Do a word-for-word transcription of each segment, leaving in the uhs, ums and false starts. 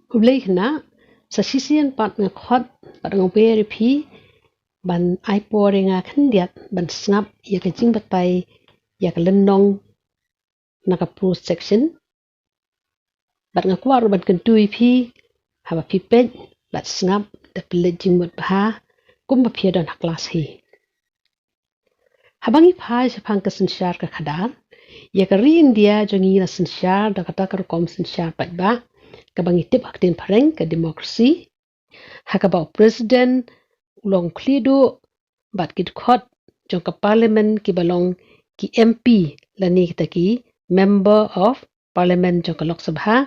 Khublei khynnah, sa shisien pat nga khot bad nga wer ïa phi ban ai por ïa nga khyndiat ban sngap ïa ka jingbatai ïa ka lynnong na ka prose section. Bad nga kwah ruh ban kyntu ïa phi, haba phi peit bad sngap, da pynleit jingmut bha kumba phi don ha klas hi. Haba ngi phai shaphang ka synshar ka khadar, ïa ka ri India jong ngi la synshar da kata ka rukom synshar paidbah kaba ngi tip ha ka ktien phareng ka democracy, ha kaba u president u long u khlieh duh bad ki dkhot jong ka parliament kiba long ki M P lane kita ki member of parliament jong ka Lok Sabha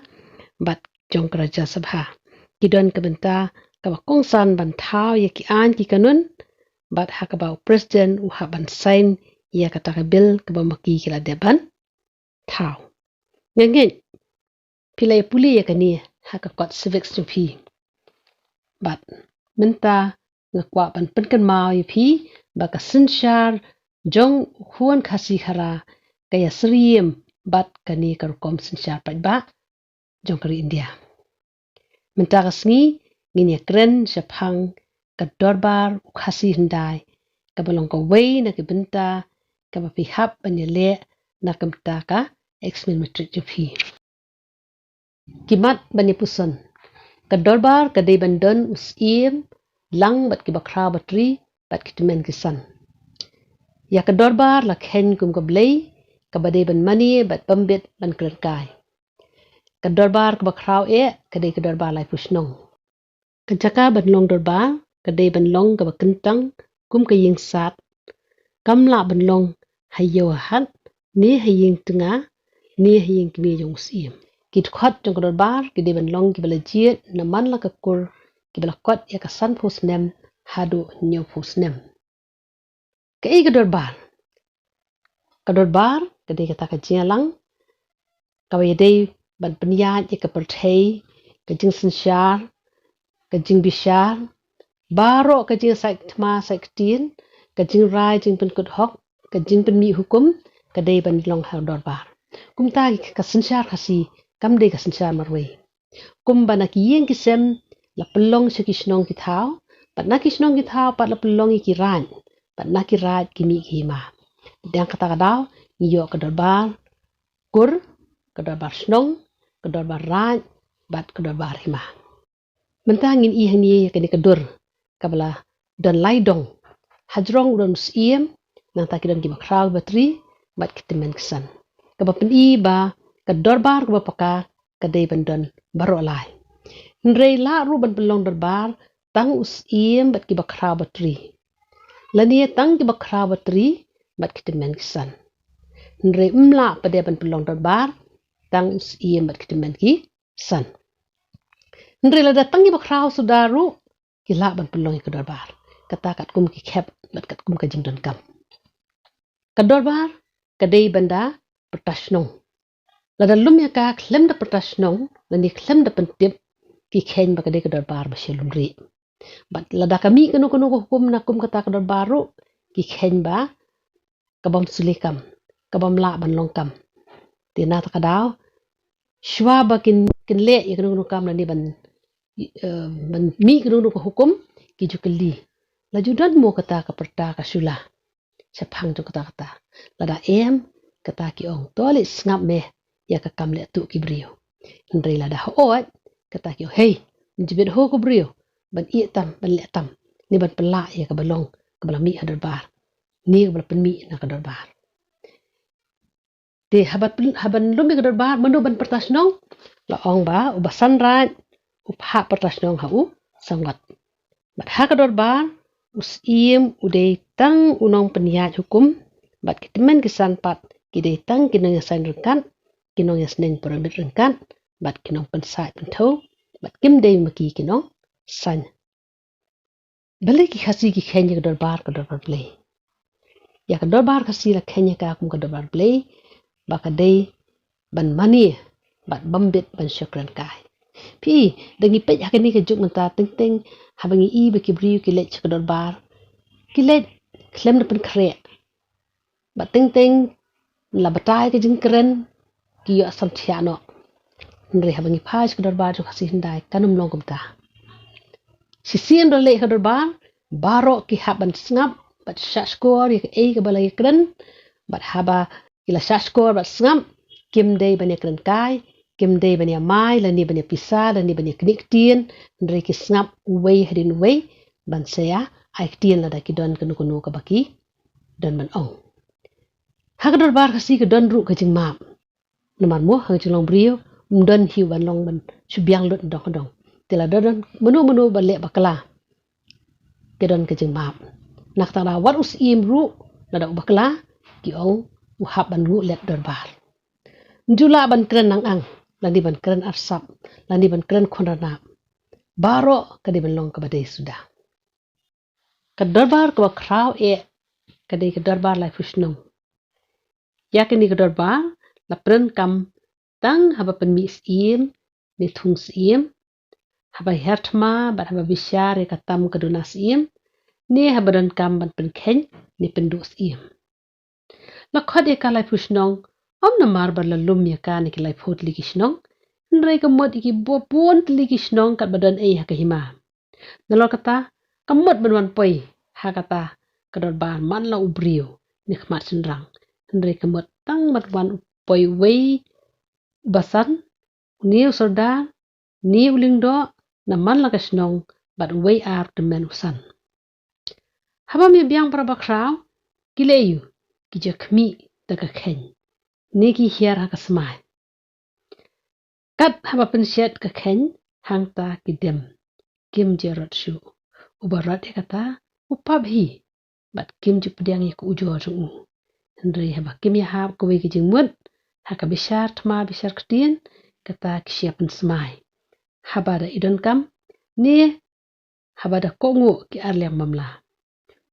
bad jong ka Rajya Sabha ki don ka bynta kaba kongsan ban thaw ïa ki aiñ ki kanun bad ha kaba u president u hap ban sign ïa kata ka bill kaba ma ki ki la dep ban thaw. Nga ngeit phi la ïa pule ïa kane ha ka kot civics jong phi. Bad mynta nga kwah ban pynkynmaw ïa phi ba ka synshar jong u khun Khasi Khara ka ïa syriem bad kane ka rukom synshar paidbah jong ka ri India. Mynta ka sngi ngin ïa kren shaphang ka dorbar u Khasi Hyndai kaba long kawei na ki bynta kaba phi hap ban ïaleh na ka bynta ka exam matric jong phi. Ki mat ban ïa puson. Ka dorbar ka dei ban don u syiem lang bad kiba khraw batri bad ki tymmen ki san. Ïa ka dorbar la kheiñ kum ka blei kaba dei ban mane bad bym bit ban kren kai. Ka dorbar kaba khraw eh ka dei ka dorbar laiphew shnong. Ka jaka ban long dorbar ka dei ban long kaba kyntang kum ka ïing sad. Kam lah ban long ha ïew ha hat, ne ha ïing tnga, ne ha ïing kmie jong u syiem. Ki dkhot jong ka dorbar ki dei ban long kiba la jied na man la ka kur, kiba la kot ïa ka sanphew snem haduh hynñiewphew snem. Kaei ka dorbar? Ka dorbar ka dei kata ka jingïalang kaba ïadei ban pynïaid ïa ka pyrthei, ka jingsynshar, ka jingbishar, baroh ka jingïasaid thma said ktien, ka jingrai jingpynkut hok, ka jingpynmih hukum, ka dei ban long ha dorbar. Kumta ka synshar Khasi kam dei ka synshar marwei. Kumba na ki ïing ki sem la pynlong sha ki shnong ki thaw, bad na ki shnong ki thaw pat la pynlong ïa ki raid, bad na ki raid ki mih ki hima. Dang kata ka daw ngi ïoh ka dorbar kur, ka dorbar shnong, ka dorbar raid, bad ka dorbar hima. Mynta ngin ïohi hangne ïa kane ka dur kaba la don lai dong. Hajrong u don u syiem, nangta ki don kiba khraw batri bad ki tymmen ki san. Kaba pyni ba ka dorbar kaba paka ka dei ban don baroh lai. Hynrei lah ruh ban pynlong dorbar tang u syiem bad kiba khraw batri, lane tang kiba khraw batri bad ki tymmen ki san. Hynrei ym lah pat ban pynlong dorbar tang u syiem bad ki tymmen ki san. Hynrei lada tang kiba khraw suda ruh ki lah ban pynlong ïa ka dorbar, kata katkum ki khep bad katkum ka jingdonkam. Ka dorbar ka dei ban da pyrta shnong. Lada lum ïa ka khlem da pyrta shnong lane khlem da pyntip, ki kheiñ ba ka dei ka dorbar ba sha lum rieh. Bad lada ka mih kano kano ka hukum na kum kata ka dorbar ruh, ki kheiñ ba ka bym sule kam, ka bym lah ban long kam. Te na kata ka daw shuwa ba kin, kin leh ïa kano kano kam lane ban, eh, ban mih kano kano ka hukum, ki ju kylli, la ju don mo kata ka pyrta ka shula shaphang jong kata kata? Lada em, kata ki ong, to leit sngap me ïa ka kam leh tuh ki briew. Hynrei lada hooid, kata ki ong, hei, ym jubit ho ko briew ban ïeh tam, ban leh tam, ne ban pynlah ïa kaba long, kaba la mih ha dorbar, ne kaba la pynmih na ka dorbar. Te haba pyn-, haba lum ïa ka dorbar, mano ban pyrta shnong? La ong ba uba san raid u phah pyrta shnong ha u sangot. Bad ha ka dorbar u syiem u dei tang u nongpynïaid hukum, bad ki tymmen ki san pat ki dei tang ki nongïaseng ryngkat, ki nongïaseng pyrshah ryngkat, bad ki nongpynsaid pynthew, bad kim dei ma ki ki nongseng. Balei ki Khasi ki kheiñ ïa ka dorbar ka dorbar Blei? Ïa ka dorbar Khasi la kheiñ ïa ka kum ka dorbar Blei ba ka dei ban mane bad bym bit ban shah kren kai. Phi, da ngi peit ha kane ka juk mynta, teng teng haba ngi i ba ki briew ki leit sha ka dorbar, ki leit khlem da pynkhreh. Bad teng teng la batai ka jingkren, ki ïoh samthiah noh. Hynrei haba ngi phai sha ka dorbar jong ka Khasi hyndai kan ym long kumta. Shisien ba la leit ha ka dorbar, baroh ki hap ban sngap bad shahshkor ïa kaei kaba la ïakren, bad haba ki la shahshkor bad sngap, kim dei ban ïakren kai, kim dei ban ïamai lane ban ïapisa lane ban ïaknieh ktien, hynrei ki sngap uwei hadien uwei ban sa ïa ai ktien lada ki don kano kano kaba ki don ban ong. Ha ka dorbar Khasi ka don ruh ka jingmap. Namar mo ha ka jinglong briew ym don hi uban long ban shu biang lut nadong nadong. Te lada don mano mano ba leh bakla, ka don ka jingmap. Na kata ka daw wat u Syiem ruh lada u bakla, ki ong u hap ban nguh leit dorbar. Ym ju lah ban kren nang ang lane ban kren arsap lane ban kren khun ranab. Baroh ka dei ban long kaba dei suda. Ka dorbar kaba khraw eh ka dei ka dorbar laiphew shnong. Ïa kane ka dorbar la pyndonkam tang haba pynmih Syiem ne thung Syiem, haba hiar thma bad haba bishar ïa ka tam ka duna Syiem, ne haba donkam ban pynkheiñ ne pynduh Syiem. La khot ïa ka laiphew shnong ym namar ba la lum ïa ka na ki laiphew tylli ki shnong, hynrei ka mut ïa ki bun tylli ki shnong katba don ei ha ka hima. Nalor kata, ka mut ban wan poi ha kata ka dorbar man la u briew ne khmat shynrang, hynrei ka mut tang ban wan poi uwei u basan, une u sordar, une u lyngdoh na man la ka shnong bad uwei ar tymmen u san. Haba ym ïa biang para bakhraw, ki leh aïu? Ki jia khmih da ka kheiñ ne ki hiar ha ka smai. Kat haba pynshet ka kheiñ, hangta ki dem, kim jia rot shuh. Uba rot ïa kata u pap hi, bad kim ju pdiang ïa ka ujor jong u. Hynrei haba kim ïahap kawei ka jingmut ha ka bishar thma bishar ktien, kata ki shia pynsmai. Haba da i donkam ne haba da kohnguh ki arliang mamla.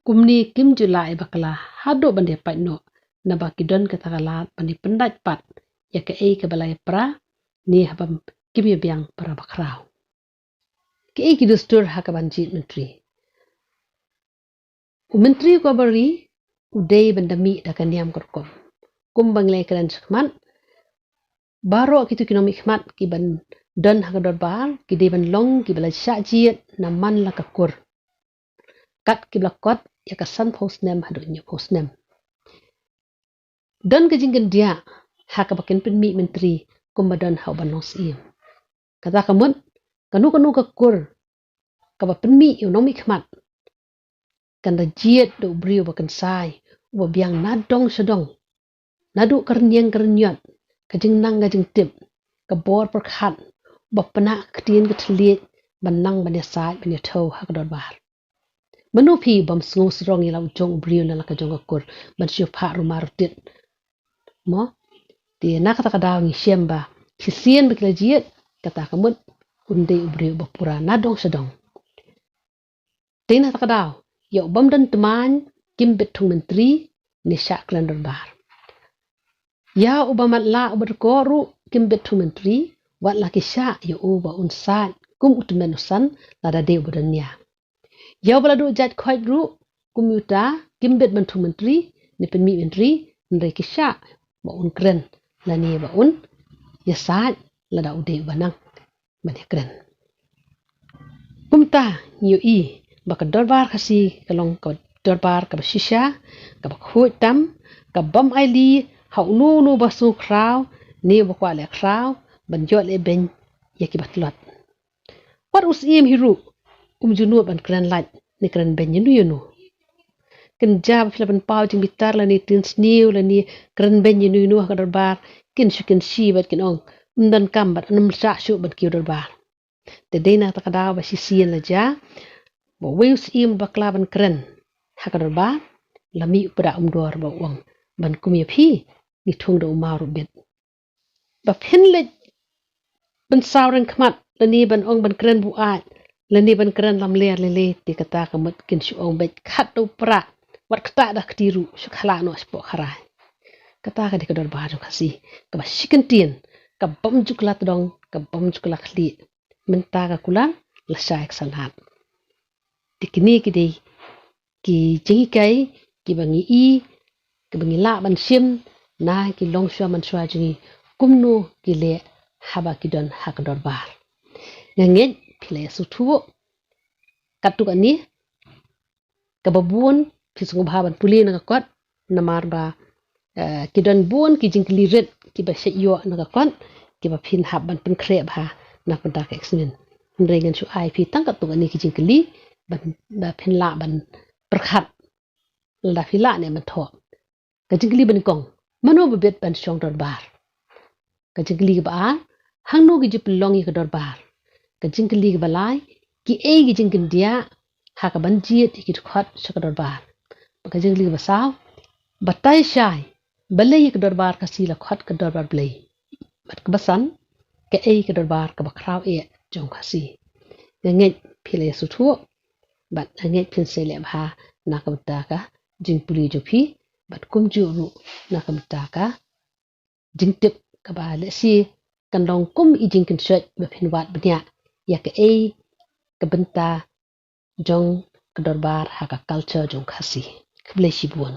Kumne kim ju lah ïa bakla haduh ban da pait noh, naba ki don kata ka lad ban da pyndait pat ïa kaei kaba la ïapra ne haba kim ïa biang para bakhraw. Kaei ki dustur ha kaban jied myntri? U myntri u kaba ri u dei ban da mih da ka niam ka rukom. Kumba ngi la ïakren shakhmat, baroh kito ki nongmihkhmat kiban don ha ka dorbar ki dei ban long kiba la shah jied na man la ka kur, kat kiba la kot ïa ka sanphew snem haduh hynñiewphew snem. Don ka jingkyndiah ha kaba kin pynmih myntri kumba don ha uban long Syiem. Kata ka mut, kano kano ka kur kaba pynmih ïa u nongmihkhmat, kan da jied da u briew ba kynsai, uba biang na dong sha dong, naduh ka rynïeng ka rynïot, ka jingnang ka jingtip, ka bor pyrkhat, uba pynah ka ktien ka thylliej ban nang ban ïasaid ban ïathew ha ka dorbar. Mano phi bym sngew sarong ïa la u jong u briew na la ka jong ka kur ban shu phah rumar rutit? Mo, te na kata ka daw ngi shem ba shisien ba ki la jied, kata ka mut un dei u briew ba pura na dong sha dong. Te na kata ka daw, ïa u bym don tmaiñ kim bit thung myntri ne shah kren dorbar. Ïa uba matlah uba dkoh ruh kim bit thung myntri, wat la ki shah ïa u ba un said kum u tymmen u san lada dei uba don nia. Ïa uba la duh jait khoit ruh kum uta kim bit ban thung myntri ne pynmih myntri, hynrei ki shah ba un kren lane ba un ïasaid lada u dei uba nang ban ïakren. Kumta ngi ïohi ba ka dorbar Khasi ka long ka dorbar kaba shisha, kaba khuid tam, ka bym ailad ha uno uno ba sngew khraw ne ba kwah leh khraw ban ïoh leh beiñ ïa kiba tlot. Wat u Syiem hi ruh um ju nud ban kren lait ne kren beiñ ïano ïano. Kynja ba phi la pynpaw jingbitar lane tingsniew lane kren beiñ ïano ïano ha ka dorbar, kin shu kynshi bad kin ong, ym donkam bad ym shah shuh ban kiew dorbar. Te dei na kata ka daw ba shisien la jia ba uwei u Syiem bakla ban kren ha ka dorbar, la mih u Pdeng Umdor ba u ong, ban kum ïa phi ngi thung da u maw ruh bit. Ba phin leit ban saw ryngkhmat lane ban ong ban kren buaid lane ban kren lamler lei lei, te kata ka mut kin shu ong beit khat da u prah, wat ktah da kti ruh, shu khlad noh shapoh kharai. Kata ka dei ka dorbar jong Khasi kaba shi kyntien, ka bym ju kylla tdong, ka bym ju kylla khlieh. Mynta ka kular lashai ka sanad. Te kine ki dei ki jinghikai kiba ngi i, kiba ngi lah ban shim na ki longshuwa manshuwa jong ngi, kumno ki leh haba ki don ha ka dorbar. Nga ngeit phi la ïa sngewthuh. Katto katne kaba bun phi sngewbha ban pule na ka kot, namar ba, eh, ki don bun ki jingkylli rit kiba shait ïoh na ka kot, kiba phin hap ban pynkhreh bha na ka bynta ka exam. Hynrei ngan shu ai phi tang katto katne ki jingkylli ban, ba phin lah ban pyrkhat lada phi lah ne ban thoh. Ka jingkylli ba nyngkong, mano ba bit ban shong dorbar? Ka jingkylli kaba ar, hangno ki ju pynlong ïa ka dorbar? Ka jingkylli kaba lai, kiei ki jingkyndiah ha kaban jied ïa ki dkhot sha ka dorbar? Ka jingkylli kaba saw, batai shai balei ïa ka dorbar Khasi la khot ka dorbar Blei? Bad kaba san, kaei ka dorbar kaba khraw eh jong Khasi? Nga ngeit phi la ïa sngewthuh bad nga ngeit phin sa leh bha na ka bynta ka jingpule jong phi, bad kumjuh ruh na ka bynta ka jingtip kaba lehse kan long kum i jingkynshoit ba phin wad bniah ïa kaei ka bynta jong ka dorbar ha ka culture jong Khasi. Khublei shibun.